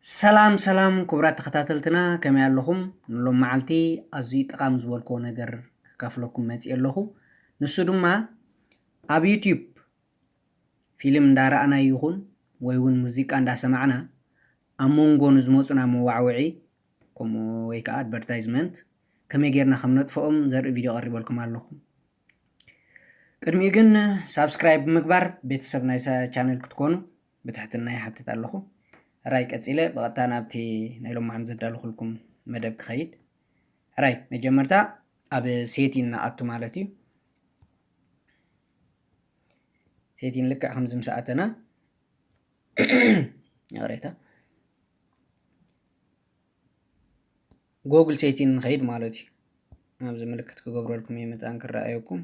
ሰላም ሰላም ክቡራት ተኸታተልትና፣ ከመይ ኣለኹም? ንሎም መዓልቲ ኣዝዩ ጠቓሚ ዝበልክዎ ነገር ክካፍለኩም መፂእ ኣለኹ። ንሱ ድማ ኣብ ዩትዩብ ፊልም እንዳረኣና ይኹን ወይ እውን ሙዚቃ እንዳሰማዕና ኣብ መንጎ ንዝመፁና መዋዕውዒ ከምኡ ወይ ከዓ ኣድቨርታይዝመንት ከመይ ጌርና ከም ነጥፍኦም ዘርኢ ቪድዮ ቀሪበልኩም ኣለኹ። ቅድሚኡ ግን ሳብስክራይብ ብምግባር ቤተሰብ ናይ ቻነል ክትኮኑ ብትሕትና ይሓትት ኣለኹ። ራይ ቀፂለ ብቐጥታ ናብቲ ናይ ሎማዓን ዘዳለኹልኩም መደብ ክኸይድ። ራይ መጀመርታ ኣብ ሴቲን ንኣቱ ማለት እዩ። ሴቲን ልክዕ ከምዚ ምስ ኣተና ይቕሬታ፣ ጎግል ሴቲን ንኸይድ ማለት እዩ። ኣብዚ ምልክት ክገብረልኩም እየ መታን ክረኣየኩም።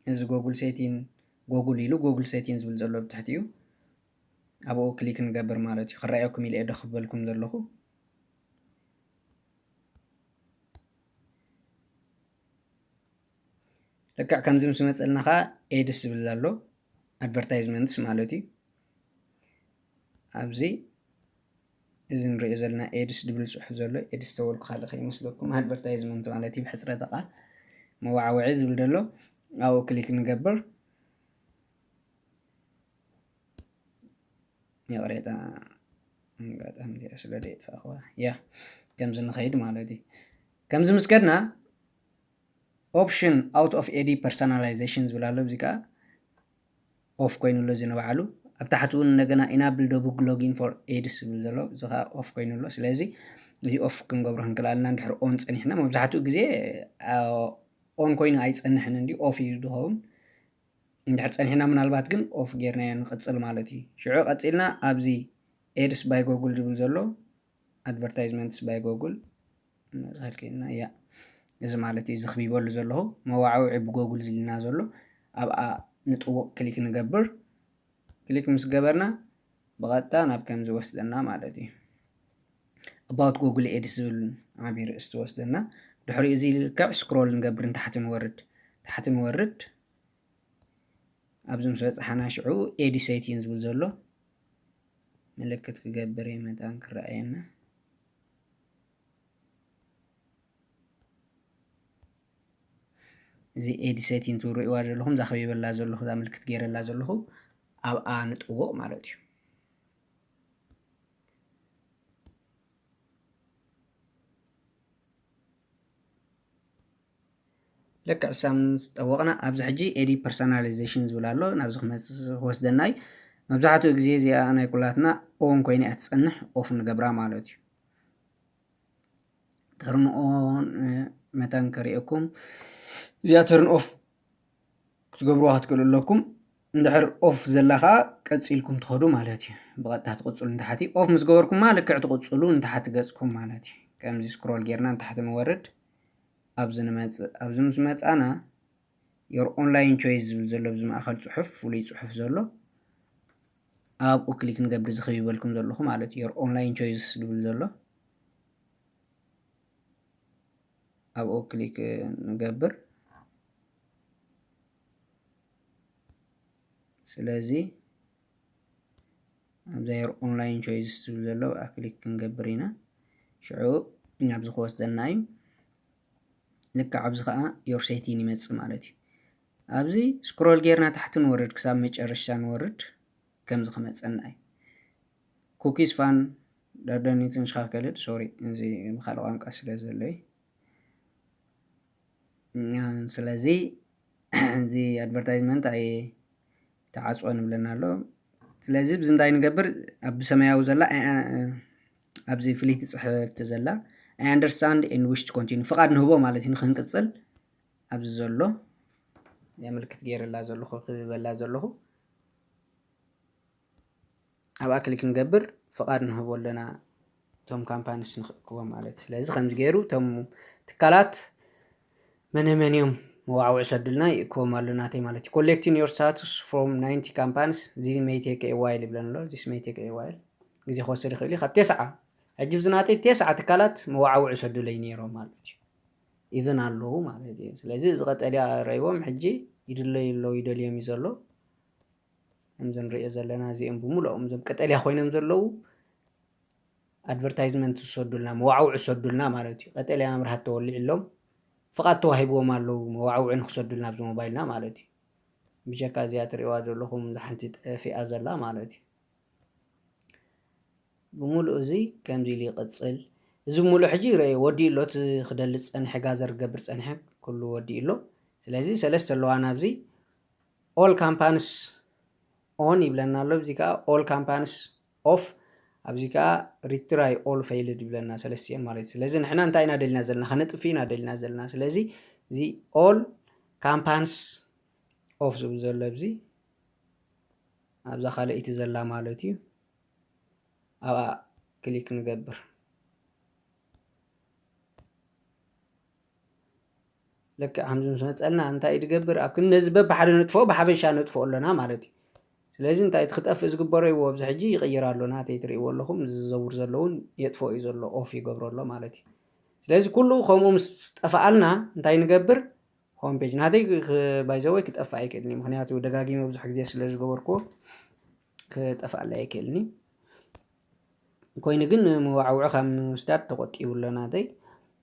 እዚ ጎግል ሴቲን፣ ጎግል ኢሉ ጎግል ሴቲን ዝብል ዘሎ ብትሕቲ እዩ። ኣብኡ ክሊክ ንገብር ማለት እዩ። ክረኣየኩም ኢለ እየ ደኽበልኩም ዘለኹ። ልክዕ ከምዚ ምስ መፀልና ከዓ ኤድስ ዝብል ኣሎ፣ ኣድቨርታይዝመንትስ ማለት እዩ። ኣብዚ እዚ ንሪኦ ዘለና ኤድስ ዝብል ፅሑፍ ዘሎ፣ ኤድስ ተበልኩ ካልእ ከይመስለኩም፣ ኣድቨርታይዝመንት ማለት እዩ ብሕፅረተ ቃል። መዋዕውዒ ዝብል ዘሎ ኣብኡ ክሊክ ንገብር። ይቕሬታ፣ ኣጋጣሚ እዚኣ ስለ ደየጥፋእኽዋ። ያ፣ ከምዚ ንኸይድ ማለት እዩ። ከምዚ ምስ ከድና ኦፕሽን ኣውት ኦፍ ኤዲ ፐርሰናላይዜሽን ዝብል ኣሎ። እዚ ከዓ ኦፍ ኮይኑ ኣሎ እዚ ንባዕሉ። ኣብ ታሕቲ እውን እንደገና ኢናብል ደቡግ ሎጊን ፎር ኤድስ ዝብል ዘሎ እዚ ከዓ ኦፍ ኮይኑ ኣሎ። ስለዚ እዚ ኦፍ ክንገብሮ ክንክልኣልና እንድሕር ኦን ፀኒሕና፣ መብዛሕትኡ ግዜ ኦን ኮይኑ ኣይፀንሕን እንዲ ኦፍ እዩ ዝኸውን። እንድሕር ፀኒሕና ምናልባት ግን ኦፍ ጌርናዮ ንቕፅል ማለት እዩ። ሽዑ ቀፂልና ኣብዚ ኤድስ ባይ ጎግል ዝብል ዘሎ ኣድቨርታይዝመንትስ ባይ ጎግል ንመፅሃልከና እያ። እዚ ማለት እዩ ዝኽቢበሉ ዘለኹ መዋዕውዒ ብጎግል ዝልና ዘሎ ኣብኣ ንጥውቕ ክሊክ ንገብር። ክሊክ ምስ ገበርና ብቐጥታ ናብ ከምዚ ወስደና ማለት እዩ። ኣባውት ጎግል ኤድስ ዝብል ዓብዪ ርእስቲ ወስደና። ድሕሪኡ እዚ ልክዕ ስክሮል ንገብር ንታሕቲ ንወርድ፣ ታሕቲ ንወርድ። ኣብዚ ምስ በፃሕና ሽዑ ኤዲ ሴቲን ዝብል ዘሎ ምልክት ክገብር እየ መታን ክረኣየና። እዚ ኤዲ ሴቲን ትርእይዋ ዘለኹም እዛ ከቢበላ ዘለኹ እዛ ምልክት ገይረላ ዘለኹ ኣብኣ ንጥውቕ ማለት እዩ። ልክዕ ሳም ዝጠወቕና ኣብዚ ሕጂ ኤዲ ፐርሰናላይዜሽን ዝብል ኣሎ ናብዚ ክመፅእ ክወስደና እዩ። መብዛሕትኡ ግዜ እዚኣ ናይ ኩላትና ኦን ኮይና እያ ትፀንሕ፣ ኦፍ ንገብራ ማለት እዩ። ተርን ኦን መታን ከርእየኩም እዚኣ ተርን ኦፍ ክትገብርዋ ክትክእሉ ኣለኩም። እንድሕር ኦፍ ዘላ ከዓ ቀፂልኩም ትኸዱ ማለት እዩ። ብቐጥታ ትቕፅሉ እንተሓቲ ኦፍ ምስ ገበርኩማ ልክዕ ትቕፅሉ እንተሓቲ ገፅኩም ማለት እዩ። ከምዚ ስክሮል ጌርና እንተሓቲ ንወርድ ኣብዚ ንመፅእ። ኣብዚ ምስ መፃና your online choice ዝብል ዘሎ ኣብዚ ማእኸል ፅሑፍ ፍሉይ ፅሑፍ ዘሎ ኣብኡ ክሊክ ንገብር ዝኽብ ይበልኩም ዘለኹ ማለት እዩ። Your online choice ዝብል ዘሎ ኣብኡ ክሊክ ንገብር። ስለዚ ኣብዛ your online choice ዝብል ዘሎ ኣብኣ ክሊክ ክንገብር ኢና። ሽዑ ናብዚ ክወስደና እዩ። ልክዕ ኣብዚ ከዓ your setting ይመፅእ ማለት እዩ። ኣብዚ ስክሮል ጌርና ታሕቲ ንወርድ ክሳብ መጨረሻ ንወርድ ከምዚ ክመፀና እዩ። ኩኪስ ፋን ዳዳኒትን ሽኻከልድ ሶሪ እዚ ብካልእ ቋንቋ ስለ ዘሎ እዩ። ስለዚ እዚ ኣድቨርታይዝመንት ኣይተዓፅወን ይብለና ኣሎ። ስለዚ ብዚ እንታይ ንገብር? ኣብ ሰማያዊ ዘላ ኣብዚ ፍልይቲ ፅሕፍቲ ዘላ I understand and wish to continue ፍቓድ ንህቦ ማለት እዩ ንክንቅፅል ኣብዚ ዘሎ ምልክት ገይረላ ዘለኹ ክብበላ ዘለኹ ኣብኣ ክሊክ ንገብር ፍቓድ ንህቦ ኣለና እቶም ካምፓኒስ ንክእክቦ ማለት። ስለዚ ከምዚ ገይሩ እቶም ትካላት መነ መን እዮም መዋዕውዒ ሰዱልና ይእክቦም ኣሎ ናተይ ማለት እዩ። Collecting your status from ninety companies this may take a while ይብለን ኣሎ። This may take a while ግዜ ክወስድ ይኽእል እዩ። ካብ ተስዓ ሕጂ ብዚ ናተይ ተስዓ ትካላት መዋዕውዒ ሰዱለይ ነይሮም ማለት እዩ። ኢቨን ኣለዉ ማለት እዩ። ስለዚ እዚ ቀጠልያ ረይዎም ሕጂ ይድለዩ ኣለዉ ይደልዮም እዩ ዘሎ። ከምዚ ንሪኦ ዘለና እዚኦም ብምልኦም እዞም ቀጠልያ ኮይኖም ዘለዉ ኣድቨርታይዝመንት ዝሰዱልና፣ መዋዕውዒ ዝሰዱልና ማለት እዩ። ቀጠልያ መብራህቲ ተወሊዕሎም፣ ፍቓድ ተዋሂብዎም ኣለዉ መዋዕውዒ ንክሰዱልና ኣብዚ ሞባይልና ማለት እዩ። ብጀካ እዚኣ ትሪእዋ ዘለኹም እዛ ሓንቲ ጠፊኣ ዘላ ማለት እዩ። ብምሉእ እዚ ከምዚ ኢሉ ይቕጽል። እዚ ብምሉእ ሕጂ ረእዮ ወዲኡ ኣሎ። እቲ ክደሊ ዝጸንሐ፣ ጋዘር ክገብር ጸንሐ ኩሉ ወዲኡ ኣሎ። ስለዚ ሰለስተ ኣለዋ ናብዚ። ኦል ካምፓንስ ኦን ይብለና ኣሎ። ኣብዚ ከዓ ኦል ካምፓንስ ኦፍ፣ ኣብዚ ከዓ ሪትራይ ኦል ፌይልድ ይብለና፣ ሰለስቲኦም ማለት እዩ። ስለዚ ንሕና እንታይ ኢና ደልና ዘለና? ከነጥፍእ ኢና ደልና ዘለና። ስለዚ እዚ ኦል ካምፓንስ ኦፍ ዝብል ዘሎ ኣብዚ፣ ኣብዛ ካልኣይቲ ዘላ ማለት እዩ። ኣብኣ ክሊክ ንገብር። ልክዕ ከምዚ ምስ መፀልና እንታይ እዩ ዝገብር? ኣብ ክንዲ ነዚ በብሓደ ነጥፍኦ፣ ብሓፈሻ ነጥፍኦ ኣለና ማለት እዩ። ስለዚ እንታይ እቲ ክጠፍእ ዝግበሮ እዩ፣ ኣብዚ ሕጂ ይቕይር ኣሎ። ናተይ ትርእይዎ ኣለኹም፣ እዚ ዝዘውር ዘሎ እውን የጥፍኦ እዩ ዘሎ፣ ኦፍ ይገብሮ ኣሎ ማለት እዩ። ስለዚ ኩሉ ከምኡ ምስ ጠፍኣልና እንታይ ንገብር? ሆም ፔጅ ናተይ ባይዘወይ ክጠፍእ ኣይክእልን እዩ፣ ምክንያቱ ደጋጊመ ብዙሕ ግዜ ስለ ዝገበርኩዎ ክጠፍኣለይ ኣይክእልን እዩ። ኮይኑ ግን መዋዕውዒ ካብ ምስዳድ ተቆጢቡ ኣሎ ናተይ።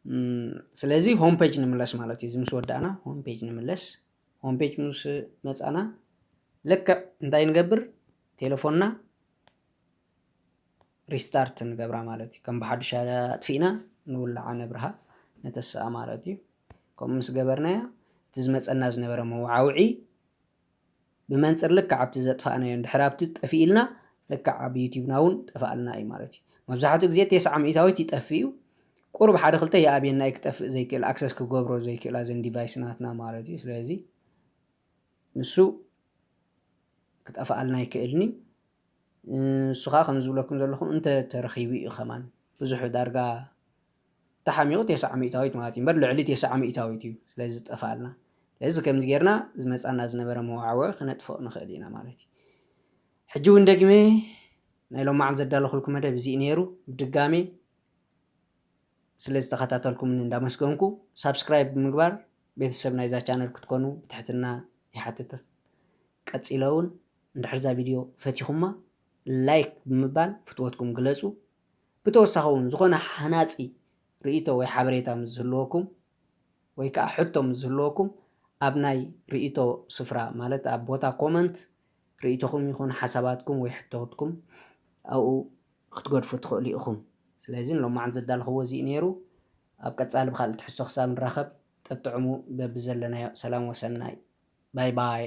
እም፣ ስለዚ ሆም ፔጅ ንምለስ ማለት እዩ። እዚ ምስ ወዳእና ሆም ፔጅ ንምለስ። ሆም ፔጅ ምስ መጻና ልክዕ እንታይ ንገብር? ቴሌፎንና ሪስታርት ንገብራ ማለት እዩ። ከም ብሓዱሽ ኣጥፊእና ንውልዓ ነብርሃ ነተስኣ ማለት እዩ። ከምኡ ምስ ገበርናዮ እቲ ዝመጸና ዝነበረ መዋዕውዒ ብመንጽር ልክዕ ኣብቲ ዘጥፋእናዮ እንድሕር ኣብቲ ጠፊእልና ልክዕ ኣብ ዩቲዩብና እውን ጠፍኣልና እዩ ማለት እዩ። መብዛሕትኡ ግዜ ተስዓ ሚእታዊት ይጠፍእ እዩ። ቁሩብ ሓደ ክልተ ይኣብየና እዩ፣ ክጠፍእ ዘይክእል፣ ኣክሰስ ክገብሮ ዘይክእል ኣዘን ዲቫይስ ናትና ማለት እዩ። ስለዚ ንሱ ክጠፍኣልና ኣይክእልን እዩ። ንሱ ከዓ ከም ዝብለኩም ዘለኹ እንተ ተረኺቡ እዩ ከማን ብዙሕ ዳርጋ ተሓሚቑ ተስዓ ሚእታዊት ማለት እዩ እምበር ልዕሊ ተስዓ ሚእታዊት እዩ ስለዚ ዝጠፍኣልና። ስለዚ ከምዚ ጌርና ዝመጻና ዝነበረ መዋዕወ ክነጥፍኦ ንኽእል ኢና ማለት እዩ። ሕጂ እውን ደግሜ ናይ ሎማዓን ዘዳለኹልኩም መደብ እዚ እዩ ነይሩ። ብድጋሜ ስለ ዝተኸታተልኩምኒ እንዳመስገንኩ ሳብስክራይብ ብምግባር ቤተሰብ ናይዛ ቻነል ክትኮኑ ብትሕትና ይሓትት። ቀጺለ እውን እንድሕር እዛ ቪድዮ ፈቲኹማ ላይክ ብምባል ፍትወትኩም ግለጹ። ብተወሳኺ እውን ዝኾነ ሃናጺ ርእይቶ ወይ ሓበሬታ ምስ ዝህልወኩም ወይ ከዓ ሕቶ ምስ ዝህልወኩም ኣብ ናይ ርእይቶ ስፍራ ማለት ኣብ ቦታ ኮመንት ርእይቶኹም ይኹን ሓሳባትኩም ወይ ሕቶትኩም ኣብኡ ክትገድፉ ትኽእሉ ኢኹም። ስለዚ ንሎማዓንቲ ዘዳለኽዎ እዚ እዩ ነይሩ። ኣብ ቀጻሊ ብኻልእ ትሕዝቶ ክሳብ ንራኸብ ጠጥዕሙ በብዘለናዮ ሰላም ወሰናይ። ባይ ባይ።